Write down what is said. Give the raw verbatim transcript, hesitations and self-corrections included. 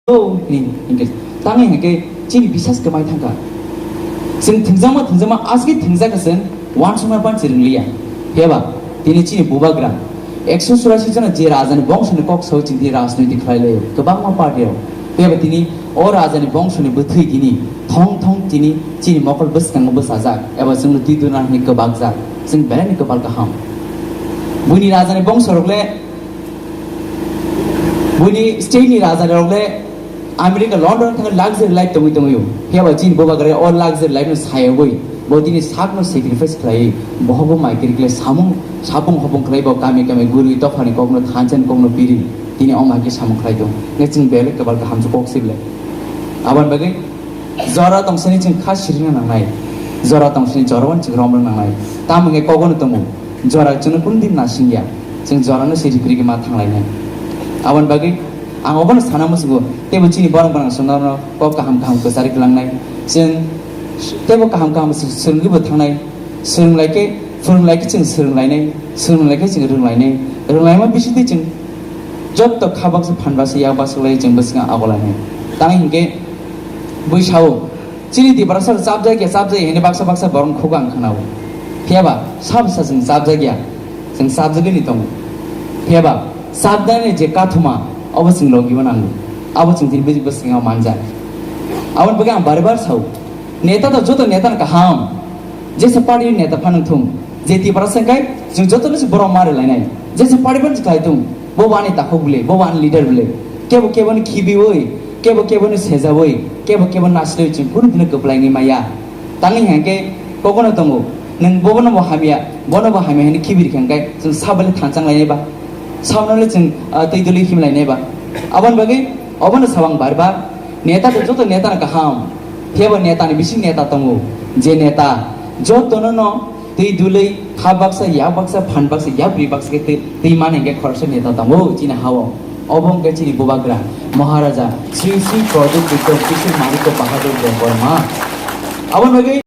O, ni, hingke, tangwi hingke chini bisas kwmai thangkha. Chwng thwngjakma, thwngjakma, aswk thwngjakha chwng uansukma phan chwng ringliya. Phiyaba, tini chini bubagra, ekso churasi jona je rajani bongsoni kok sao chini rajniti khlai laio, kwbangma party rok. Phiyaba tini o rajani bongsoni bwthwi tini thong thong tini chini mokol bwskango bwsajak, eba chwngno twi duna hwnwi kwbakjak. Chwng belai ni kwpal kaham. Buini rajani bongso rok le Buini state ni raja rok le America, London thangwi luxury life tongwi tongwi o. Phiya ba chini bubagra o luxury life no sayogwi bo tini sak no sacrifice khlai, bohogo mai kiri khlai samung sapung hopung khlai bo kami kami guri dophani kok no thansa ni kok no piri tini o mai khe samung khlai tong. Ne chwng belai kwbal kaham se kok sibla. Aboni bagwi Jora tongsani chwng kha sirina nangnai. Jora tongsani jora wan chwng romna nangnai. Tamo hwnkhe kogono tongo. Jora chwngno kunu din nasingya. Chwng jorano siri phirigwi ma thanglainai. Aboni bagwi ang obono sana muchungo. Teibo chini borok borang songno kok kaham kaham kwchari kwlangnai. Chwng teibo kaham kaham swrwngwi bo thangnai. Swrwng lai khe, phwrwng lai khe chwng swrwng lainai, swrwng lai khe chwng rwng lainai, rwng laima bisingtwi chwng jotto kha baksa phan baksa yak baksa lai chwng bwskango abo lainai. Tang hinkhe bui sao, chini Tiprasa rok chapjak ya, chapjak ya hwnwi baksa baksa borok khugo ang khwnao. Phiya ba sabo sa chwng chapjak ya, chwng chapjagwi ni tongo. Phiya ba chapjaknai je kathoma, obo chwng logibo nango, abo chwng tini bwskango manjak. Aboni bagwi ang bar bar sao, neta to joto neta no kaham. Jesa party ni neta phano thung, je Tiprasa hwnkhe chwng jotono se borok ma rwlainai. Jesa party phano se khlai thung, bo bo ani takhuk bwle, bo bo ani leader bwle. Kebo kebo ni khibiwi, kebo kebo ni sejawi, kebo kebo ni nasilwi chwng kunu dino kwplaingwi maya. Tangwi hwnkhe kokono tongo, nwng bobono bo hamya, bono bo hamya hwnwi khibi rikha hwnkhe chwng sabale thanchang lainai ba? Sabno le chwng, ah, twi dwlwi himlainai ba? Aboni bagwi obono sabo ang bar bar, neta to joto neta no kaham. Phiya bo neta ni bising neta tongo. Je neta jotono no twi dwlwi ha baksa, yak baksa, phan baksa, yak bri baksa khe twi, twi mani hwnkhe khoroksa neta tongo chini ha-o. Obo hwnkhe chini bubagra Maharaja Sri Sri Pradyut Bikram Kishore Manikya Bahadur Debbarma. Aboni bagwi